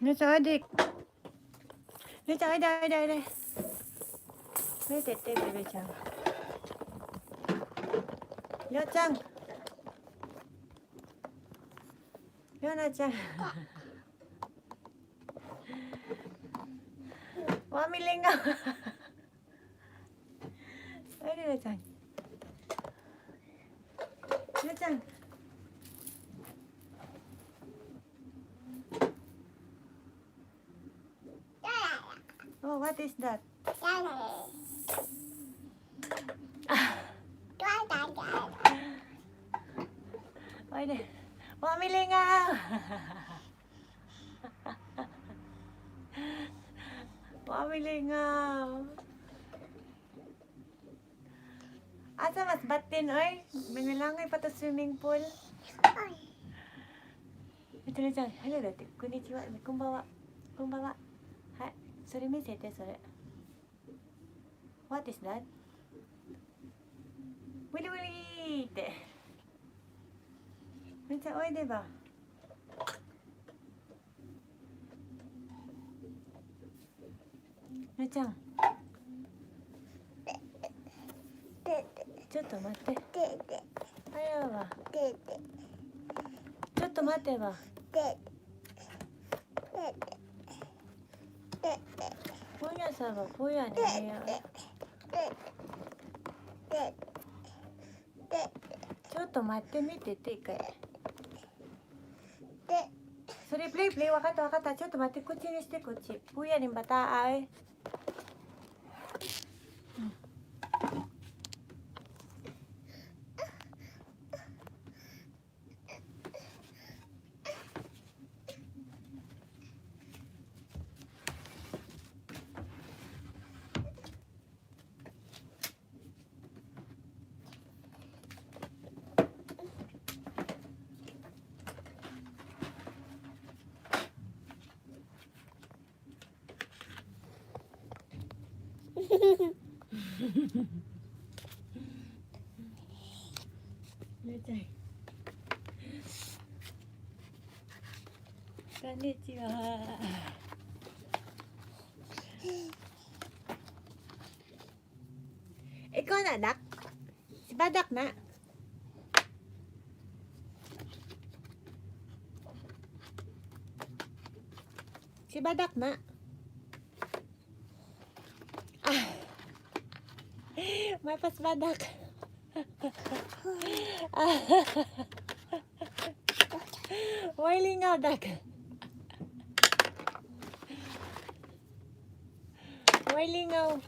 姉ちゃん、おいで。姉ちゃん、おいでおいでおいで。見てて、ベベちゃん。りょうちゃん。りょうなちゃん。わみりんが。おいで、りょうちゃん。りょうちゃん。Oh, what is that? おいで。わみりんが。わみりんが。Asa mas batin, oy? Mangalangay pa ta swimming pool. みとりちゃん、ハローだって。こんにちは。こんばんは。こんばんは。はい。それ見せて、それ。What is that? ウィリウィリって。めっちゃおいでば。めっちゃん。ちょっと待って。あやわ。ちょっと待てば。本屋さんはこうやね。ちょっと待ってみてて、一回。それプレイプレイ、わかったわかった。ちょっと待って、こっちにして、こっち。ぷやにバターあい。めちゃん。こんにちは。Ikaw na, anak? Si Badak na. Si Badak na. Ah. May pas Badak. Why lingaw, dak? Why lingaw?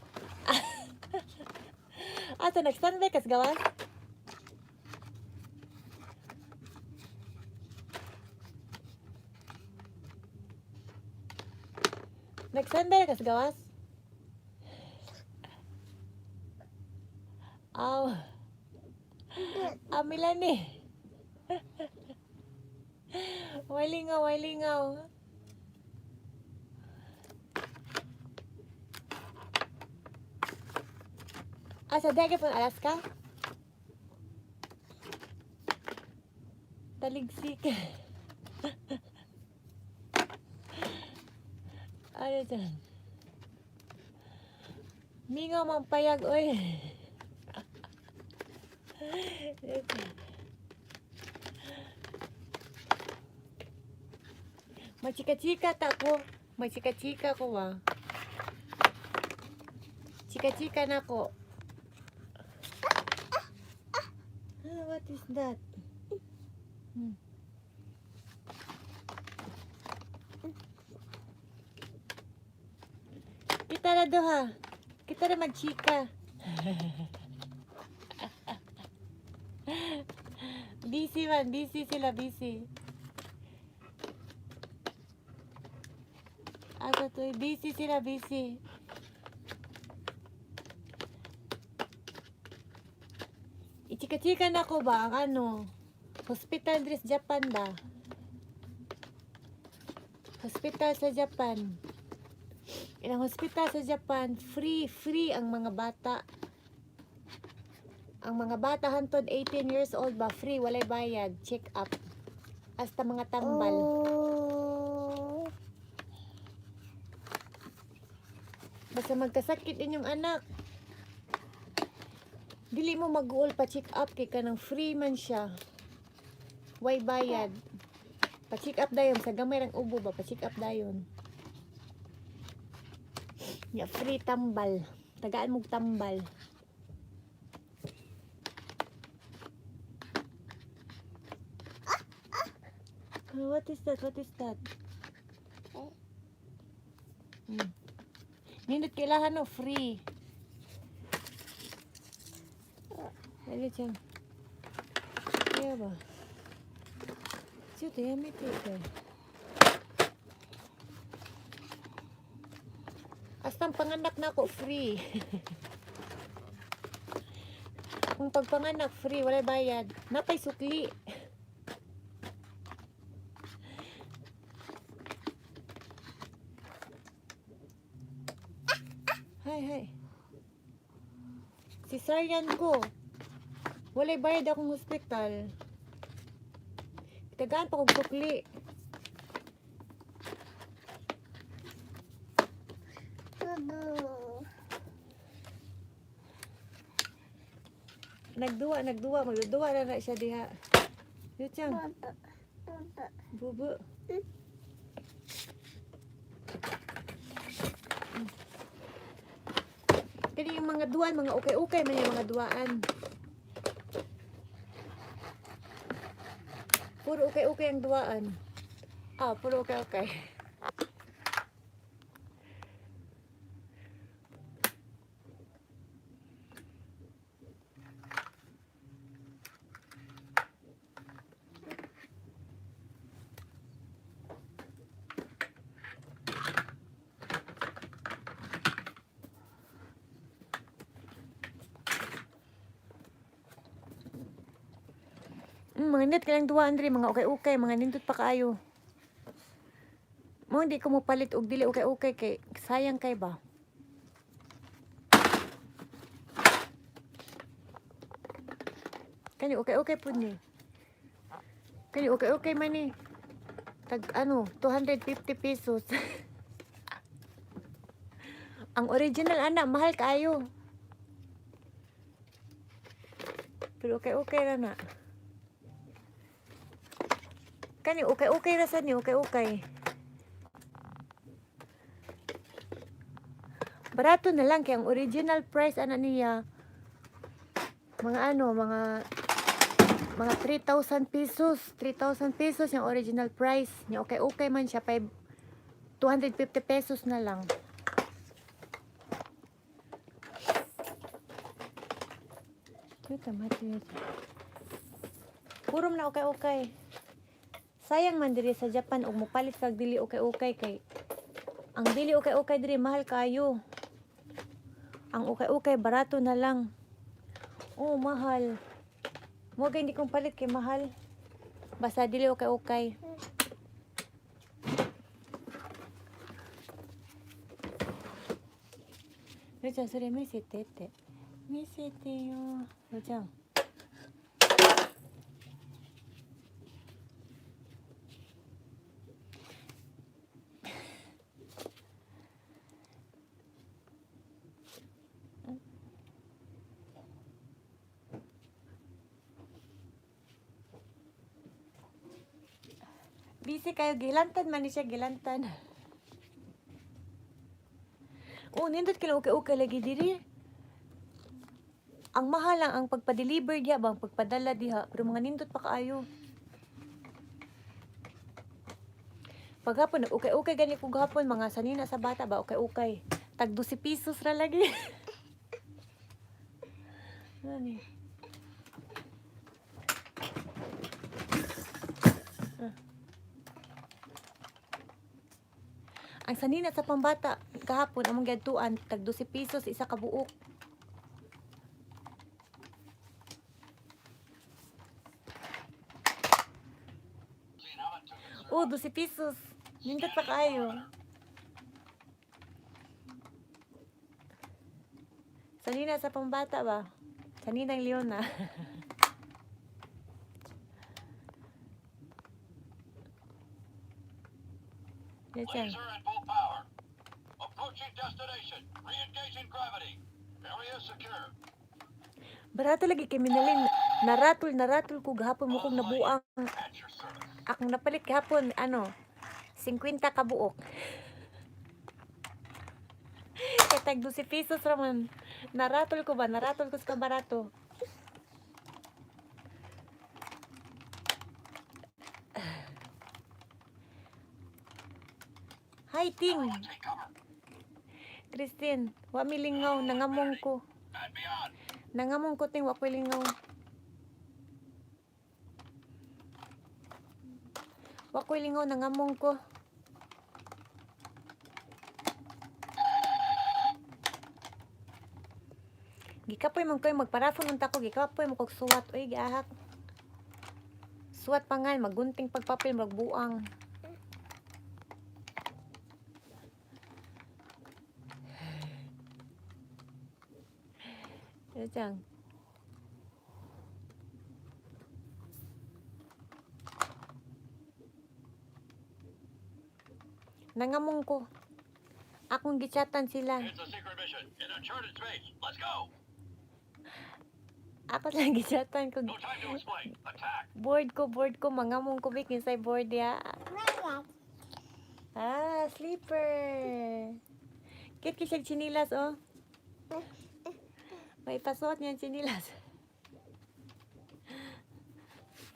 Asa nag-standby kas gawas? Nag-standby kas gawas? Aw. Amilan eh. Why lingaw, why lingaw? Asa dagit po Alaska? Taligsik. Ano dyan? Mingaw mang payag, oy. Machika-chika ta ko. Machika-chika ko ah. Chika-chika na ko. Ah, what is that? Hmm. Kita na doha. Kita na magchika. Busy man, busy sila, busy. Asa to, busy sila, busy. Ichika-chika na ko ba ang ano? Hospital dress Japan ba? Hospital sa Japan. Ilang hospital sa Japan, free, free ang mga bata. Ang mga bata hantod 18 years old ba, free, walay bayad, check up. Hasta mga tambal. Basta magkasakit inyong anak. Dili mo mag-uol pa check up kay kanang free man siya. Way bayad. Pa check up dayon sa gamay rang ubo ba, pa check up dayon. Ya free tambal. Tagaan mong tambal. Ah, what is that? What is that? Nindot kailangan no free. Dali dyan. Kaya ba? ちょっとやめてよ。Hasta ang panganak na ako, free. Kung pagpanganak, free, walay bayad. Napay sukli. Hay, hay. Cesarean ko. Walay bayad akong hospital. Tagaan pa kog sukli. Bubu. Nagduwa, nagduwa, magduwa na na siya diha. Yuchang, Bubu. Bubu. bubu. Kani yung mga duwan, mga ukay-ukay man yung mga duwaan. Puro ukay-ukay ang duwaan. Ah, puro ukay-ukay. Mga nindot kailang duwaan diri, mga ukay-ukay, mga nindot pa kaayo. Mo hindi ko mopalit og dili ukay-ukay kay sayang kay ba. Kani ukay-ukay pud ni. Kani ukay-ukay man ni. Tag ano, 250 pesos. Ang original ana mahal kaayo. Pero okay-okay ra na. Kani okay-okay ra sad ni, okay-okay. Barato na lang kay ang original price ana niya mga ano, mga 3,000 pesos, 3,000 pesos yung original price. Nya okay-okay man siya, 5 250 pesos na lang. Ito, mati. Puro na okay-okay. Sayang man diri sa Japan og mopalit kag dili okay-okay kay ang dili okay-okay diri mahal kayo. Ang okay-okay barato na lang. Oh, mahal. Mo hindi kong palit kay mahal. Basta dili okay-okay. るちゃん、それ見せてって。見せてよ。るちゃん。Busy kayo, gilantan man ni siya, gilantan. Oh, nindot kila okay-okay lagi diri. Ang mahal lang ang pagpa-deliver diha ba, ang pagpadala diha, pero mga nindot pa kaayo. Paghapon, okay-okay gani ko gahapon, mga sanina sa bata ba, okay-okay. Tag 12 pesos ra lagi. Ano ni? Ah. Ang sanina sa pambata kahapon among giadtuan tag 12 pesos isa ka buok. Oh, 12 pesos. Nindot pa kaayo. Sanina sa pambata ba? Saninang Leona. Yan siya. Laser at full power. Approaching Approaching destination. Re-engaging gravity. Area secure. Barato lagi kay Minalin. Naratol, naratol ko gahapon mo kong nabuang. At your service. Akong napalit gahapon, ano, 50 ka buok. Kay tag 12 pesos raman. Naratol ko ba? Naratol ko sa kabarato. Hi, Ting. Take cover. Christine, wa mi lingaw, nangamong ko. And beyond. Nangamong ko, Ting, wa ko'y lingaw. Wa ko'y lingaw, nangamong ko. Gikapoy man ko'y magparafon unta ko, gikapoy mo kog suwat. Uy, giahak. Suwat pa nga, magunting pagpapil, magbuang. Diyan. Nangamong ko. Akong gichatan sila. It's a secret mission in uncharted space. Let's go. Ako lang gichatan ko. No time to explain. Attack. Board ko. Mangamong ko, bik. Inside board ya. Ah, sleeper. Cute kay siyang chinilas, oh. May pasuot niya ang chinilas.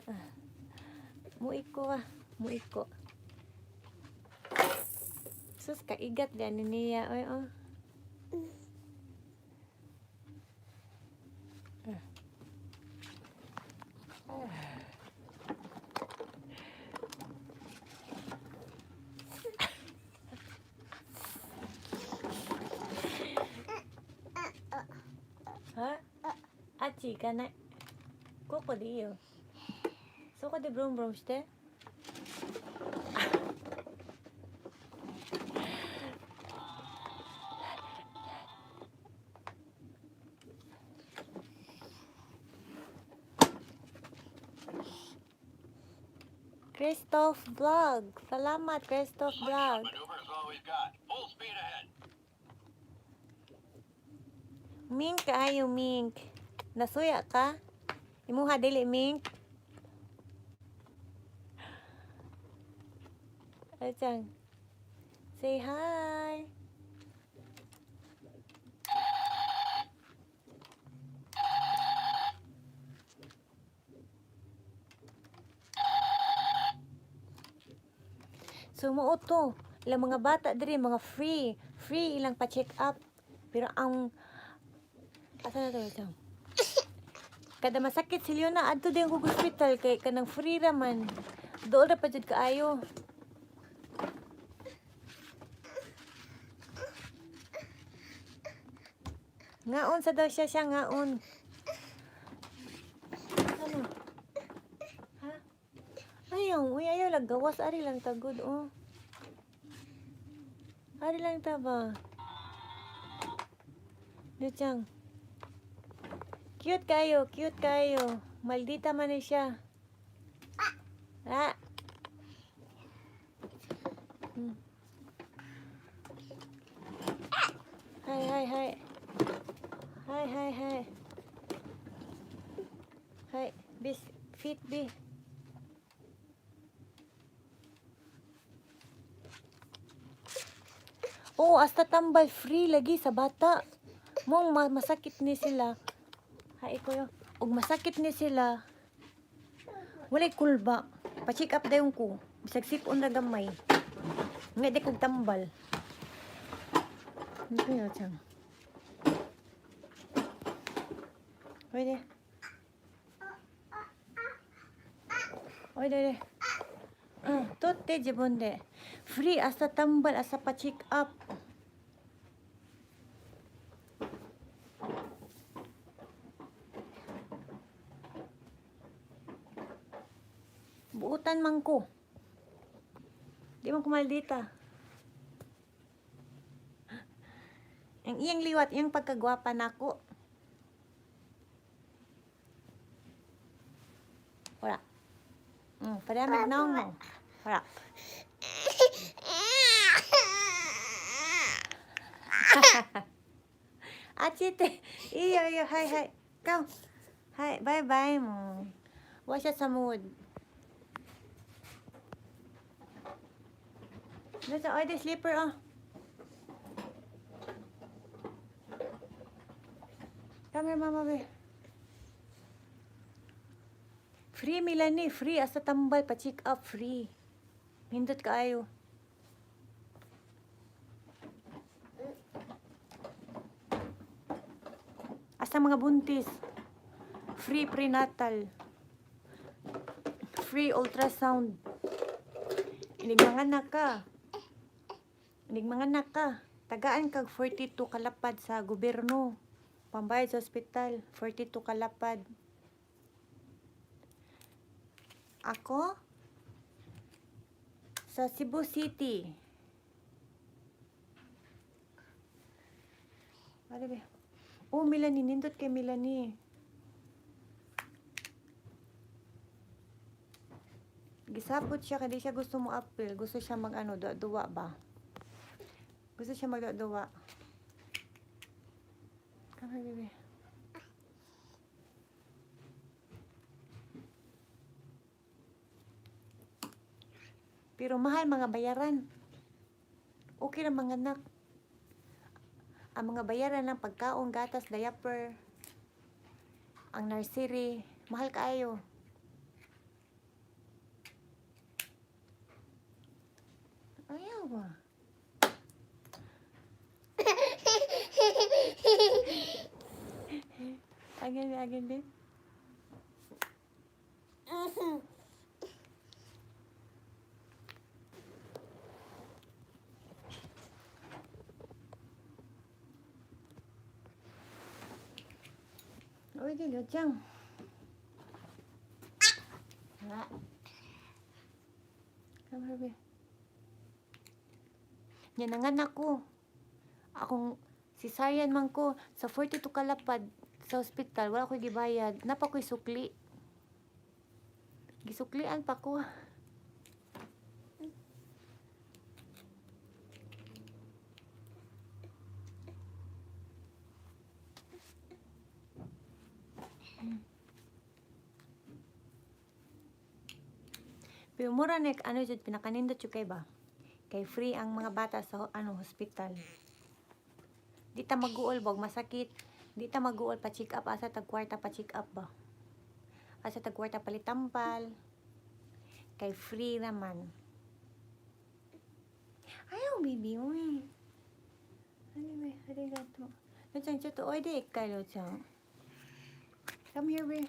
Ah. Muiko ah. Muiko. Sus, kaigat yan ni niya. Oy, oh. はあっち行かない。ここでいいよ。そこでブロンブロンして。Christoph Vlog. Salamat, Christoph Slingshot Vlog. Maneuver is all we've got. Full speed ahead. Mink kaayo, Mink. Nasuya ka? Imuha dili, Mink. Ay, Chang. Say hi. So mao to, ilang mga bata diri mga free, free ilang pa-check up. Pero ang asa na to ito? Kada masakit si Leona adto din ko hospital kay kanang free ra man. Dool ra pa jud kaayo. Ngaon sa daw siya siya ngaon. Ano? Ha? Ayaw, uy, ayaw lang gawas ari lang tagod oh. Ari lang ta ba? Luchang. Cute kayo, cute kayo. Maldita man ni siya. Ah. Hi, hi, hi. Hi, hi, hi. Hi, bis, fit bi. Oo, hasta tambal free lagi sa bata. Mong masakit ni sila. Hay ko yo. Og masakit ni sila. Walay kulba. Pa-check up dayon ko. Bisag sipon ra gamay. Nga di kog tambal. Ano kayo, Chang? Oy, おいでおいで。うん、取って自分で。フリー朝タンバル朝パチックアップ。Buutan man ko. Di man ko maldita. Ang iyang liwat, iyang pagkagwapa nako. Wala. Pareha magnaong mo. Wala. あっち行って。いいよいいよ。はいはい。Go. はい、バイバイもう。Wa siya sa mood. Nasa, oy, di slipper oh. Come here, mama, be. Free Milani, free. Asa tambal, pa-check up, free. Nindot kaayo. Asa mga buntis. Free prenatal. Free ultrasound. Inig manganak ka. Inig manganak ka. Tagaan kag 42 kalapad sa gobyerno. Pambayad sa ospital, 42 kalapad. Ako? Sa Cebu City. Ano ba? Oh, Melanie. Nindot kay Melanie. Gisapot siya kay di siya gusto mo appeal. Gusto siya mag ano, duwa ba? Gusto siya magduwa. Come here, baby. Pero mahal mga bayaran. Okay ra mga anak. Ang mga bayaran ng pagkaon, gatas, diaper, ang nursery, mahal kaayo. Ayaw ba? Again, again din. Uy, di, Luchang. Ha. Come here, babe. Yan nanganak ko. Akong cesarean man ko sa 42 kalapad sa ospital, wala ko'y gibayad. Naa pa ko'y sukli. Gisuklian pa ko. Pero mura na ano jud, pinakanindot jud kay ba? Kay free ang mga bata sa ano hospital. Di ta maguol bog masakit. Di ta maguol pa check up, asa tag kwarta pa check up ba. Asa tag kwarta palit tampal. Kay free naman. Ayaw, baby, uy. Anyway, arigato. ちゃん、ちょっとおいで、一回、りょうちゃん。Come here, baby.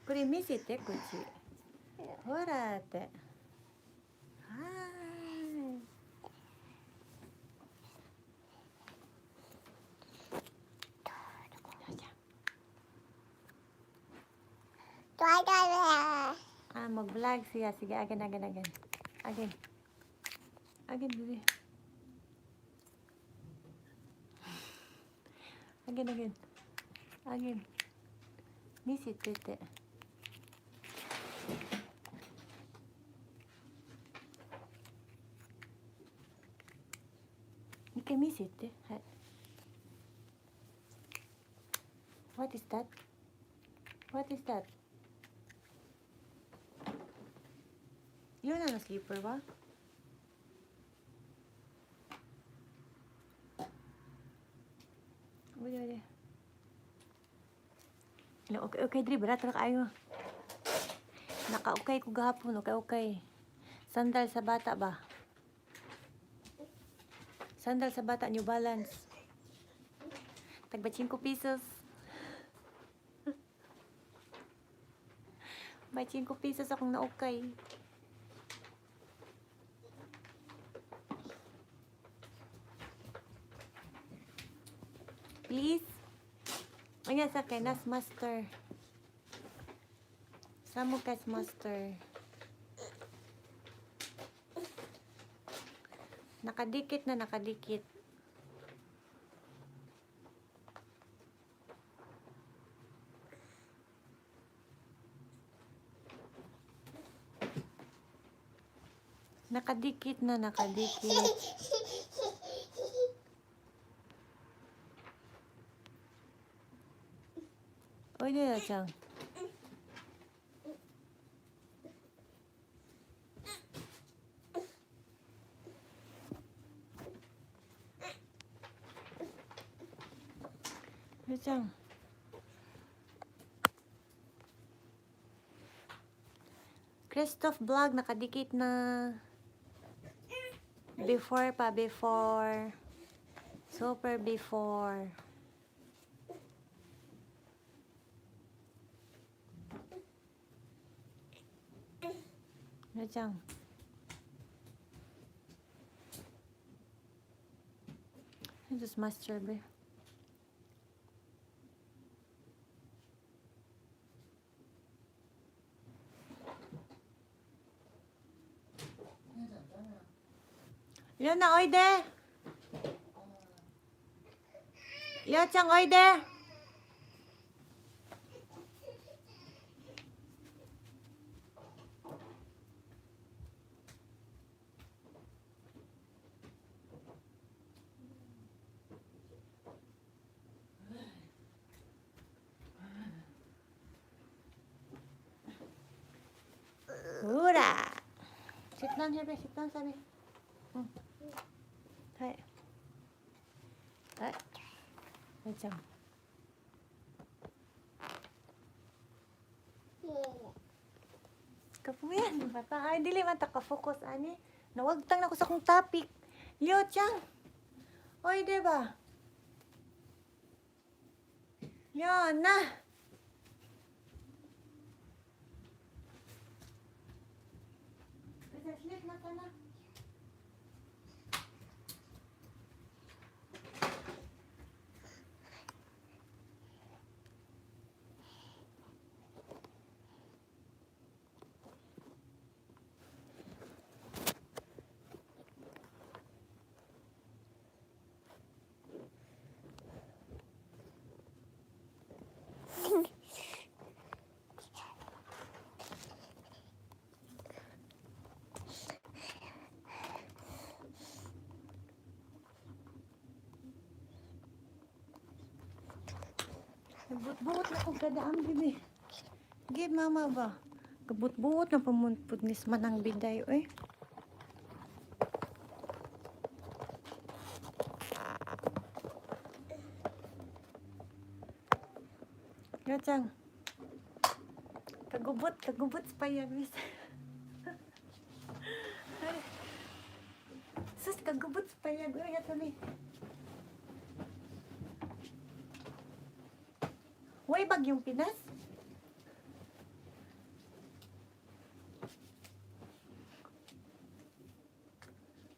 これ見せて、口。ほらって。はーい。りょうちゃん。 Ah, mag-vlog siya. Sige, again, again, again. Again. Again, baby. Again, again. Again. 見せてて。一回見せて。はい。What is that? What is that? Yun ano, slipper ba? おいでおいで。Okay, okay, diri, barat ra kaayo. Naka-okay ko gahapon, okay, okay. Sandal sa bata ba? Sandal sa bata, New Balance. Tagba 5 pesos. May 5 pesos akong naukay. Please. Ayan sa kay Nas Master. Samo kas Master. Nakadikit na nakadikit. Nakadikit na nakadikit. おいでよちゃん。よちゃん。Christoph Vlog, nakadikit na. Before pa, before. Super before. Yo-chan. Just masturbate. Leona, oide! Leo-chan, oide! Ura! Sit down here, babe. Sit down, sabi. はい。はい。よちゃん。Kapuyan, bata. Ay, dili man ta ka-focus ani. Nawagtang na ko sa akong topic. Leo Chang. Oy, di ba? Leo na. Sleep na ka na. Nagbuot-buot na kong kadaang bibi. Give mama ba? Kabut-buot na pamunpud nis manang biday, oy. Yochang. Kagubot, kagubot sa payag, miss. Ay. Sus, kagubot sa payag. Uy, yato ni. Way bagyong Pinas?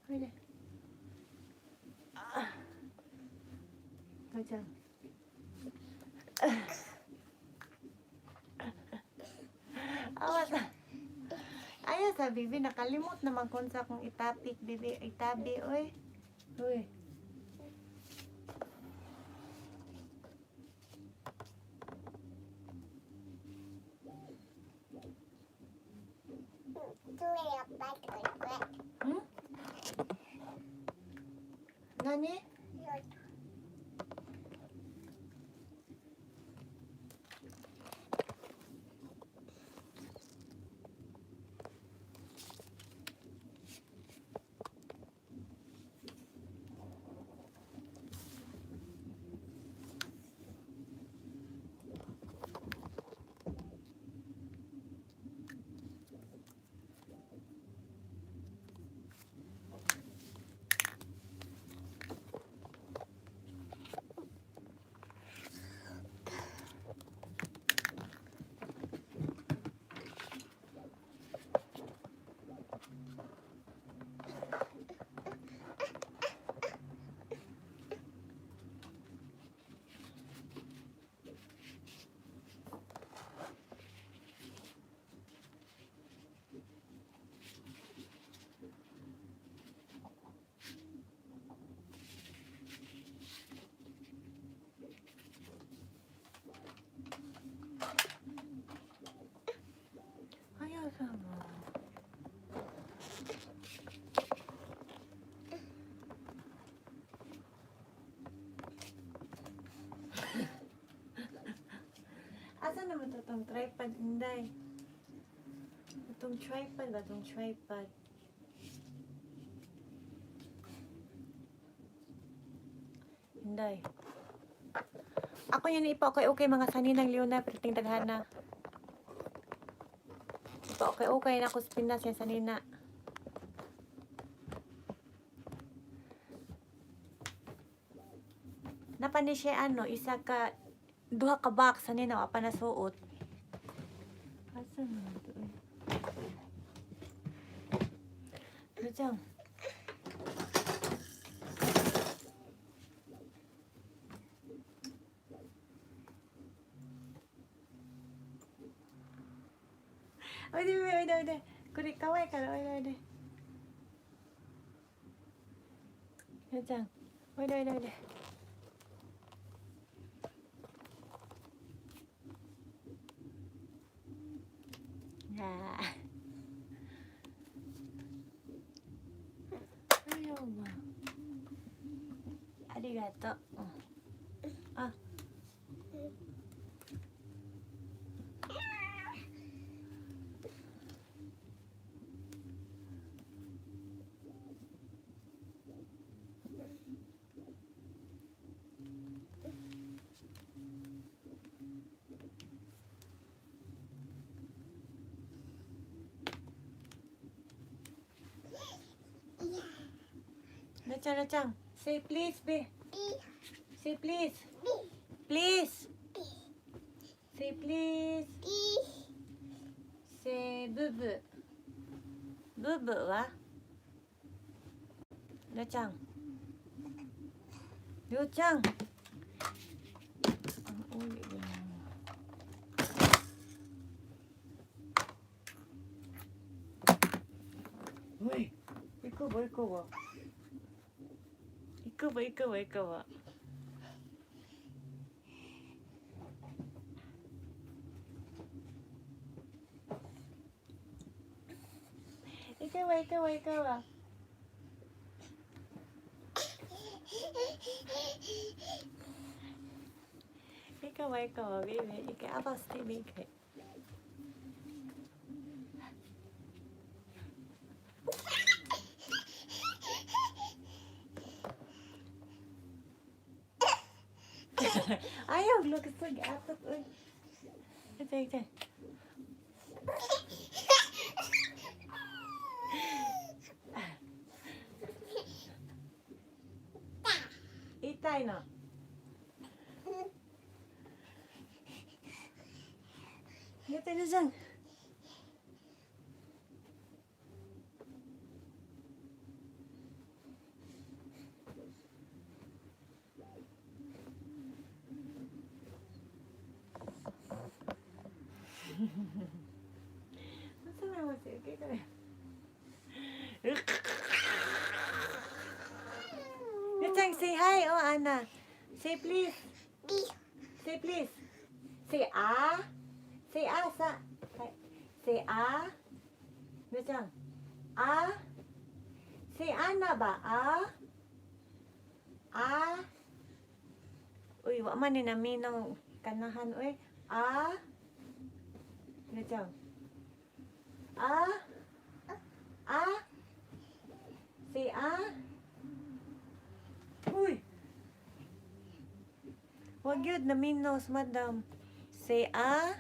Pwede. Ah. Ikaw. Awa sa. Ayaw sa bibi, nakalimot naman kung sa akong itapik, bibi, itabi, oy. Uy. Hmm? Nani? Katong tripod, inday. Katong tripod ba? Katong tripod. Inday. Ako yan ipa okay okay mga saninang Leona perting daghana. Ipa okay okay na ako sa Pinas yan sanina. Napa ni siya ano, isa ka duha ka box sanina wa pa nasuot. Asa man to eh? Lutang. おいでおいでおいで。これ可愛いからおいでおいで。ゆうちゃん、おいでおいでおいで。ああ。Ayaw ba? ありがとう。うんあ。ルちゃん、ルちゃん。Say please, be. Say please. Please. Say please. Say ブブ。ブブはりょうちゃん。りょうちゃん。Ang uli ba naman? Uy, ikaw ba, ikaw ba? Ikaw ba, ikaw ba, ikaw ba? Ikaw ba, ikaw ba, ikaw ba? Ikaw ba, ikaw ba, baby? Ikaw, abas, baby, ikaw. Ayaw, look, it's like atot. Uy. Ito, ito. Itay no. Ito na dyan. Unsa na mo siya? Okay ka na. Lutang, say hi. Oh, Anna. Say please. Say please. Say ah. Say ah sa. Say ah. Lutang. Ah. Say Anna ba? Ah. Ah. Uy, wa man ni naminaw kanahan uy. Ah. Lutang. Ah. Ah. Say ah. Uy. Wag yun, naminos, madam. Say ah.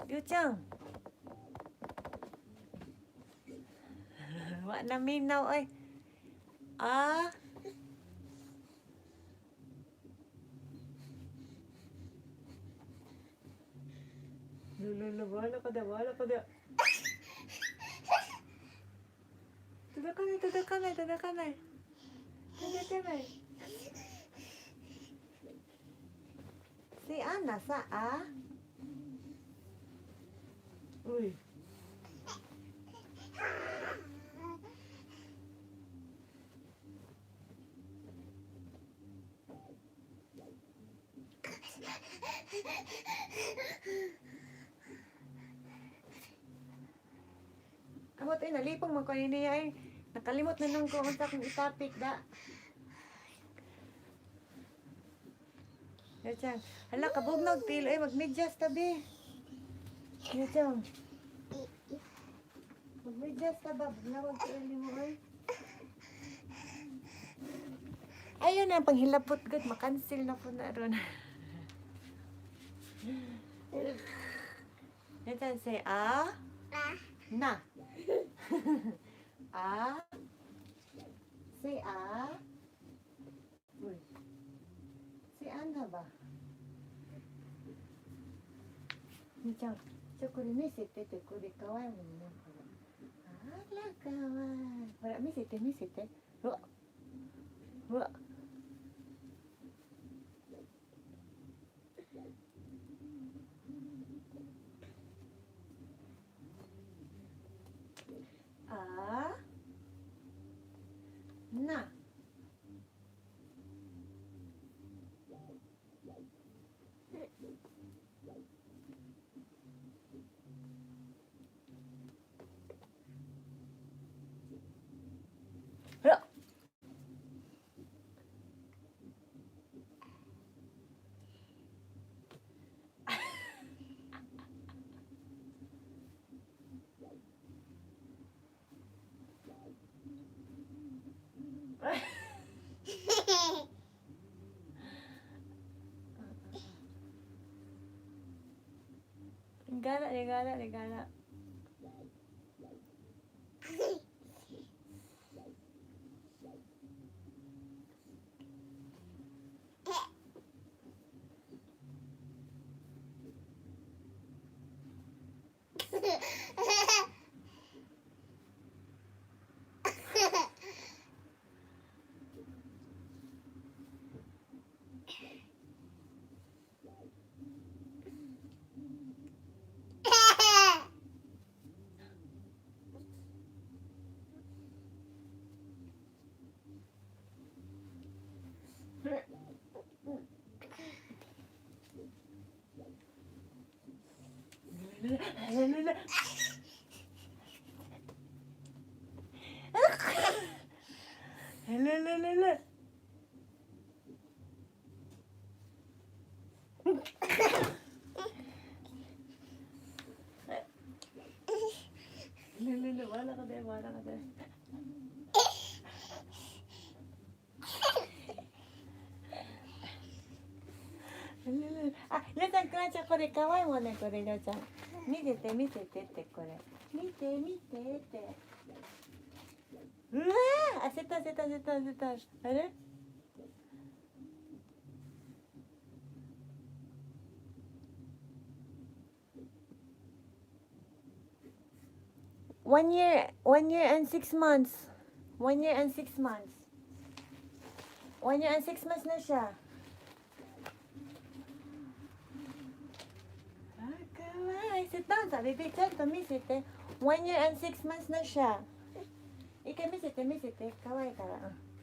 Yuchang. Wa naminaw ay. Ah. Lulu, wala ka da, wala ka da. 届かない、届かない、届かない。届かない。Si Anna sa a. Uy. Amot ay nalipong man ko niya ay nakalimot na nung ko unsa akong i-topic da. Yachang. Hala, kabugnog til. Ay, magmedyas tabi. Yachang. Magmedyas ta ba? Bugnawag tiil ni mo ay. Ayun na, panghilapot gud. Makansil na po na ron. Yachang, say, ah, Ah. na. Ah. Say, ah. Uy. Si Anna ば。みーちゃん、じゃあこれ見せてって、これ可愛いもんね、これ。あら、可愛い。ほら、見せて見せて。うわ。うわ。あーな。ほら。Gala, regala, regala. Hala, hala, hala. Hala, hala, wala ka din, wala ka din. あ、りょうちゃん、くらちゃん、これ可愛いもんね、これ、りょうちゃん。見てて、見ててって、これ。見て、見てって。うわー、焦った、焦った、焦った、焦った。あれ。 1 year, 1 year and 6 months. 1 year and 6 months. 1 year and 6 months na siya. あ、かわいい。Sit down, さ、baby. ちゃんと見せて。1 year and 6 months なsiya. 一回見せて見せて。かわいいから。うん。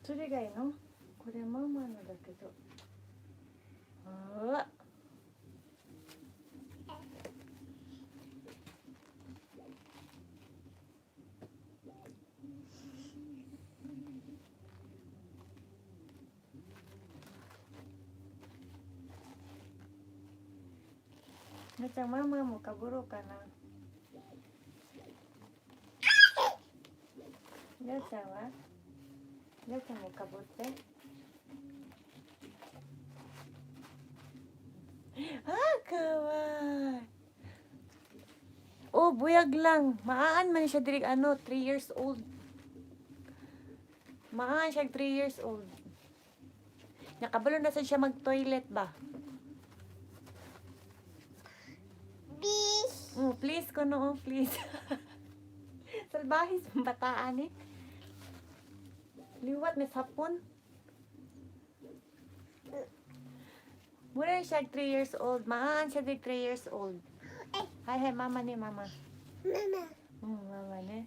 それがいいの？これママのだけど。うわ。なちゃん、ママもかぶろうかな。りょうちゃんは？りょうちゃんもかぶって。あー、かわいい。Oh, buyag lang. Maaan man siya diri ano, 3 years old. Maaan siya 3 years old. Nakabalo na sad siya mag-toilet ba? Bis. Please ko no, please. Salbahis bataan eh. Liwat may sapon. Mura na siya 3 years old. Maaan siya diri 3 years old. Hi, hi, mama ni mama. Mama. Mama ni.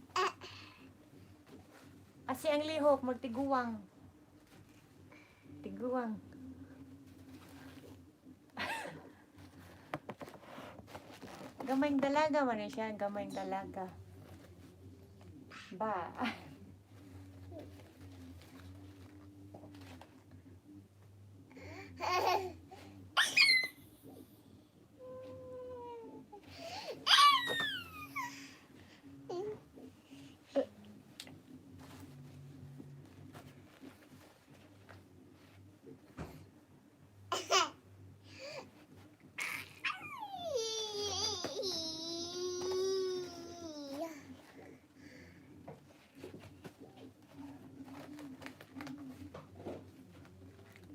Asi ang lihok, magtiguang. Tiguang. Gamayng dalaga man ni siya, gamayng dalaga. Ba.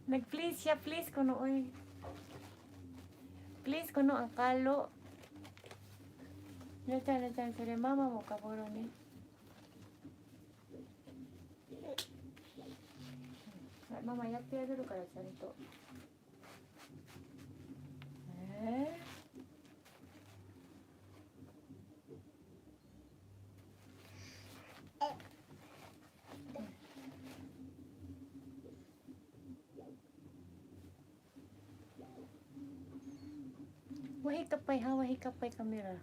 Nag-please siya, please kuno oy. Please kuno ang kalo. Nachan, nachan, sila mama mo kaburo ni. ママやってあげるからちゃんと。えー、Wahi kapay ha, wahi kapay kamera.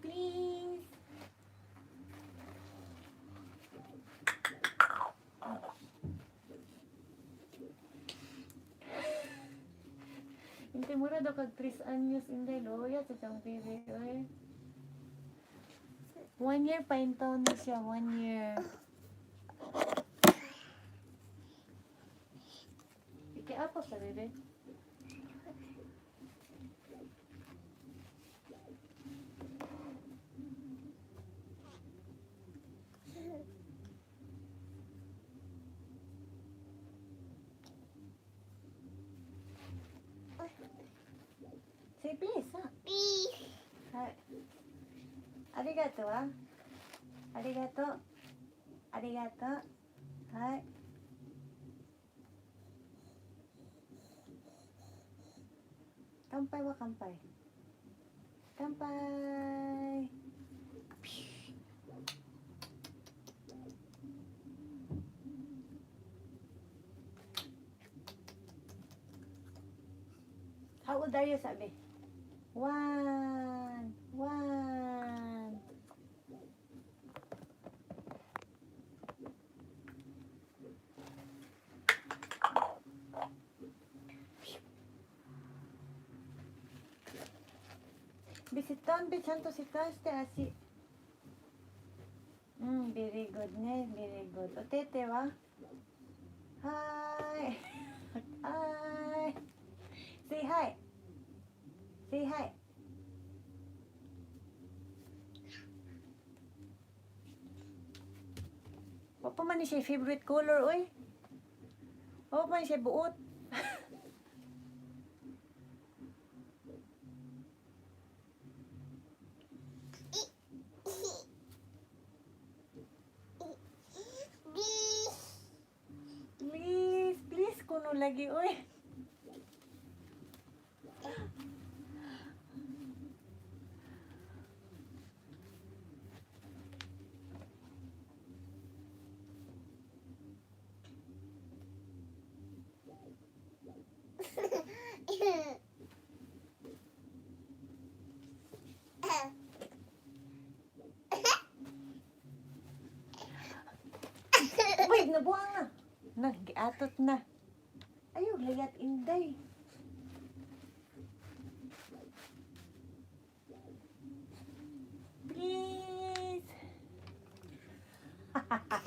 Please. Hindi mura daw kag 3 anyos inday loya sa siyang baby oy. 1 year pa in taon na siya, 1 year. Ikiapo sa bebe. Say please, ha? Please. はい。ありがとうはありがとう。ありがとう。はい。乾杯は乾杯。乾杯。How old are you, sabi? 1. 1. Bisiton, be, ちゃんと sit down して足。うん、very good ね、very good。お手手ははーい。はーい。Say hi. Say hi. Wa pa man ni siya favorite color, oy. Wa pa man siya buot. Please. Please, please kuno lagi, oy. Wait, nabuang na. Na, giatot na. Ayaw, layat inday. Please. Agad.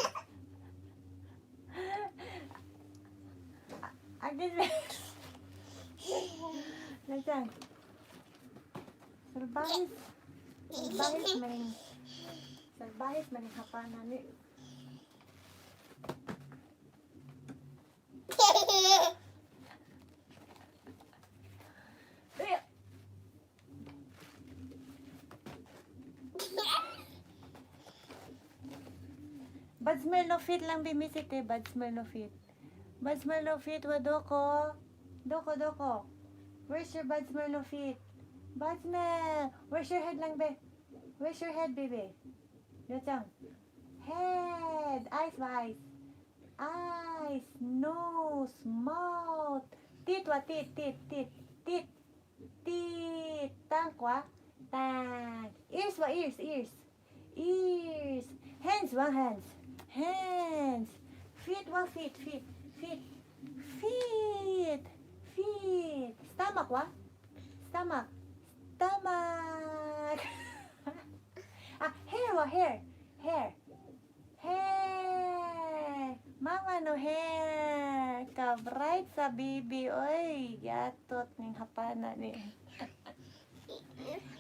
Lajan. Salbahis. Salbahis maning. Salbahis maning hapana ni. Eh, bad smell no feet lang bimisit eh. Bad smell no feet. Bad smell no feet wa doko. Doko, doko. Where's your bad smell no feet? Bad smell. Where's your head lang be? Where's your head, baby? Lechang. Head. Eyes ba eyes? Eyes, nose, mouth. Teeth wa teeth, teeth, teeth. Teeth. Teeth. Tank wa? Tank. Ears wa? Ears, ears. Ears. Hands wa? Hands. Hands. Feet wa? Feet, feet. Feet. Feet. Feet. Stomach wa? Stomach. Stomach. Ah, hair wa? Hair. Hair. Hair. Mama no hair. Ka-bright sa baby. Oy, gatot ning hapana ni.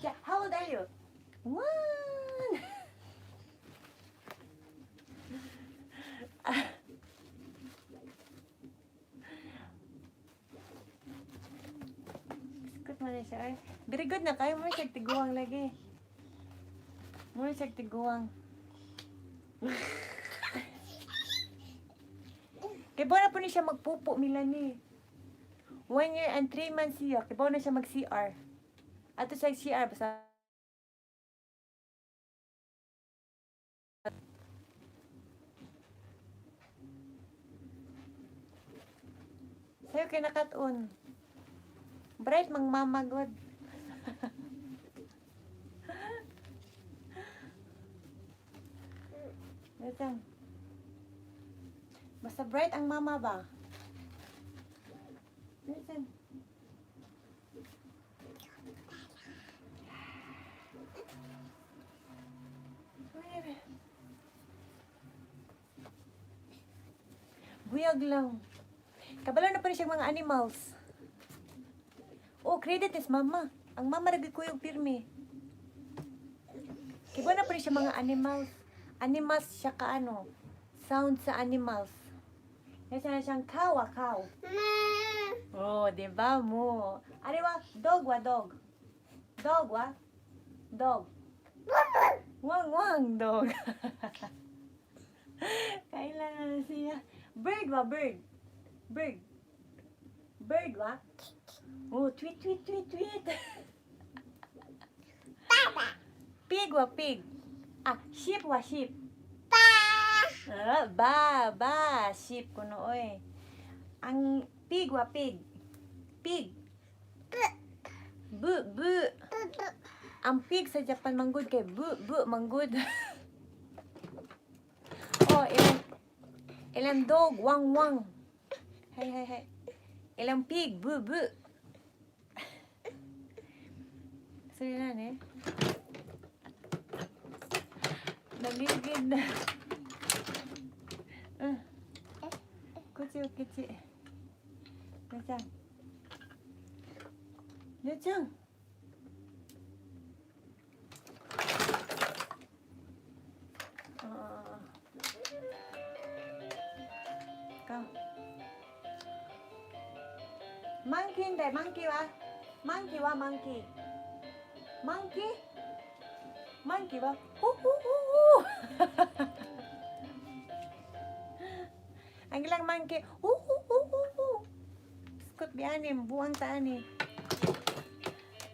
Yeah, how old are you? 1. Good man na siya. Ay. Very good na kayo. Mo siya tiguang lagi. Mo siya tiguang. Kay na po ni siya magpupo, Milani. 1 year and 3 months siya. Kay na siya mag-CR. Ato siya CR, basta sayo kay nakat-on. Bright mang mama god. Ito. Basta bright ang mama ba? Listen. Buyag lang. Kabalo na pa rin siyang mga animals. Oh, credit is mama. Ang mama ra gyud kuyog pirmi. Kiba na pa rin siya mga animals. Animals siya ka ano. Sound sa animals. Nasa na siyang cow, ah, cow. Ma. Oh, di ba mo? Ari wa, dog wa, dog. Dog wa? Dog. Wang wang dog. Kailan na siya? Bird wa, bird. Bird. Bird wa? Oh, tweet, tweet, tweet, tweet. Baba. Pig wa, pig. Ah, sheep wa, sheep. Ba. Ah, ba, ba, sheep kuno oy. Ang pig wa, pig. Pig. Bu. Bu, bu. Bu. Bu. Ang pig sa Japan manggod kay bu, bu, manggod. Oh, ilang, ilang dog, wang, wang. Hey, hey, hey. Ilang pig, bu, bu. So, yun na, eh. Naligid na. Ah. Kuchi, kuchi. Luchang. Luchang. Ah. Ikaw. Monkey hindi. Monkey wa? Monkey wa, monkey. Monkey? Monkey wa? Hu, hu, hu, hu. Ang ilang monkey. Hu, hu, hu, hu, hu. Skot bianim. Buang taani.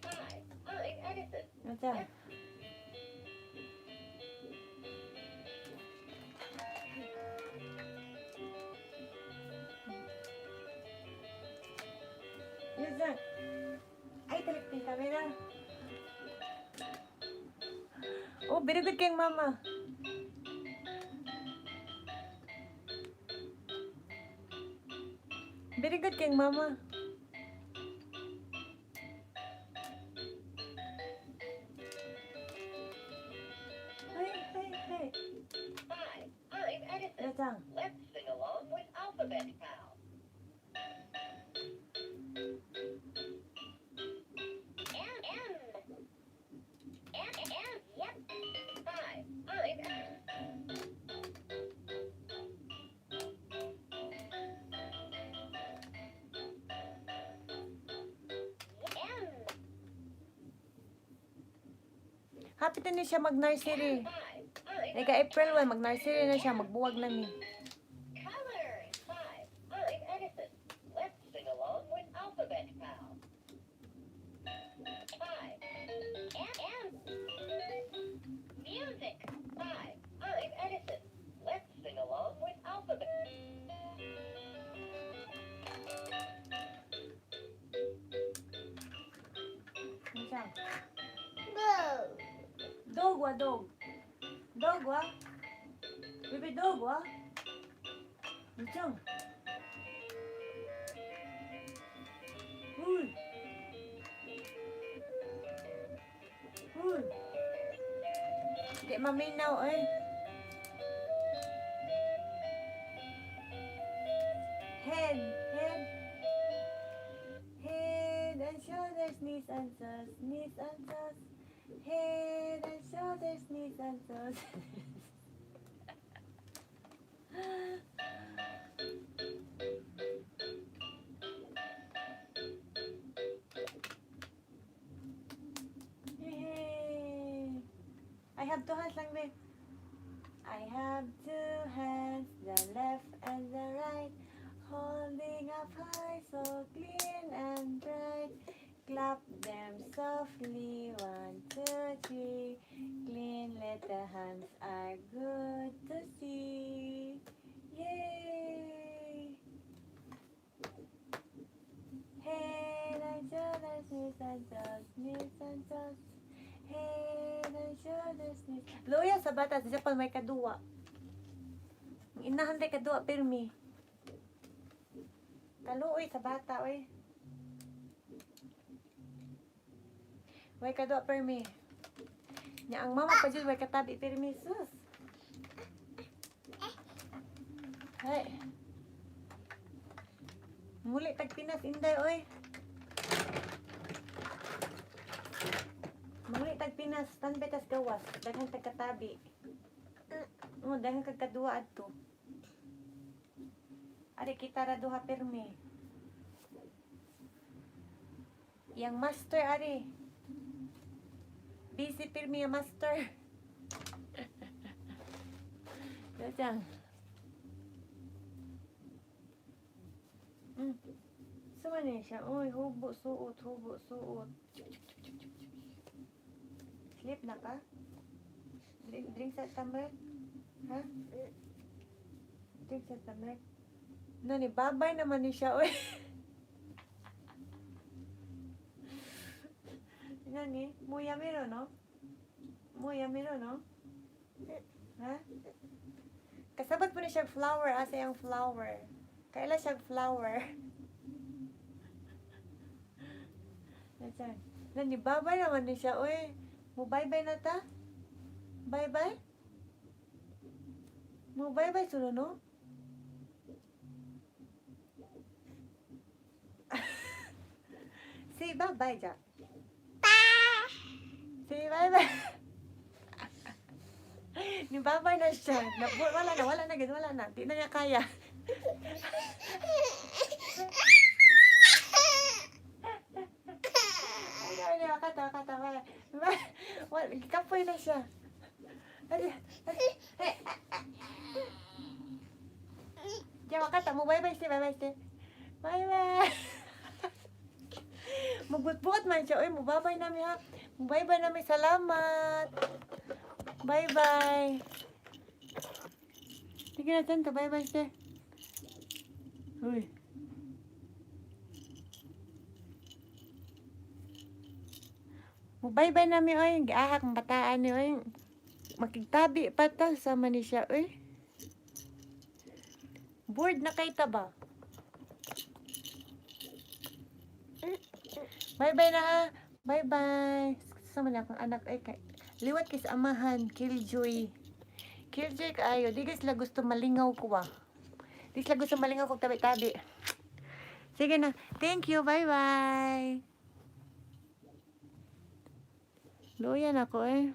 Hi, I'm Edison. Ito. Yun. Ay, talik yung camera. Oh, very good kayong mama. Very good kayong mama. Hey, hey, hey. Hi, I'm Edison. Yatang. Let's sing along with Alphabet Pal. M M M M. Yep. Hi, I'm Edison. M Happy na ni siya mag-nursery. Hi, I'm Ika April 1, mag-nursery na siya, magbuwag na ni. Colors. Hi, I'm Edison. Let's sing along with Alphabet Pal. Hi, M M. Music. Hi, I'm Edison. Let's sing along with Alphabet. Ikaw. Boo. Dog wa dog. Dog wa. Baby dog wa. Luchong. Uy. Uy. Di maminaw eh. Head, head. Head and shoulders, knees and toes, knees and toes. Head and shoulders, knees and toes. Yay! I have two hands lang, babe. I have two hands, the left and the right, holding up high so clean and bright. Clap them softly, one, two, three. Clean little hands are good to see. Yay! Head and shoulders, knees and toes, knees and toes. Head and shoulders, knees. Luya sa bata sa Japan may kaduwa. Ang inahan day kaduwa pirmi. Kaluoy sa bata oy. Way kaduwa pirmi. Nya ang mama pa jud way katabi pirmi sus. Hey. Muli tag Pinas inday oy. Muli tag Pinas tanbe tas gawas daghan tag katabi. Oh, daghan kag kaduwa adto. Ari kita ra duha pirmi. Yang master ari. Busy pirmi ang master. Yajang. Suma ni siya. Uy, hubo, suot, hubo, suot. Sleep na ka? Drink, drink sa tamrek? Ha? Drink sa tamrek? No, ni babay naman ni siya, uy. Nani? Mo yamero no? Mo yamero no? Ha? Kasabot po ni siya flower. Asa yung flower? Kaila siya flower? Nasaan? Nani, babay naman ni siya, uy. Mo bye-bye na ta? Bye-bye? Mo bye-bye suro no? Say bye-bye, ja. Say bye-bye. Ni bye-bye na siya. Na, wala na, wala na, gid, wala na. Di na niya kaya. Ay, ay, ay, kata, kata, wala. Wala, kapoy na siya. Ay, ay, ay, ay. Diyan, wakata mo, bye-bye, say, bye-bye, say. Bye-bye. Magbutbuot man siya. Uy, mubabay nami ha. Bye-bye nami. Salamat. Bye-bye. Sige na, Santo. Bye-bye, say. Uy. Bye-bye nami, oy. Giahak ang bataan ni, oy. Makigtabi pa ta sama ni siya, oy. Bored na kay ta ba? Bye-bye na ha. Bye-bye. Sama na akong anak ay kay liwat kay sa amahan, killjoy. Killjoy kaayo, di guys sila gusto malingaw ko ah. Di sila gusto malingaw ko tabi-tabi. Sige na. Thank you. Bye-bye. Luyan ako eh.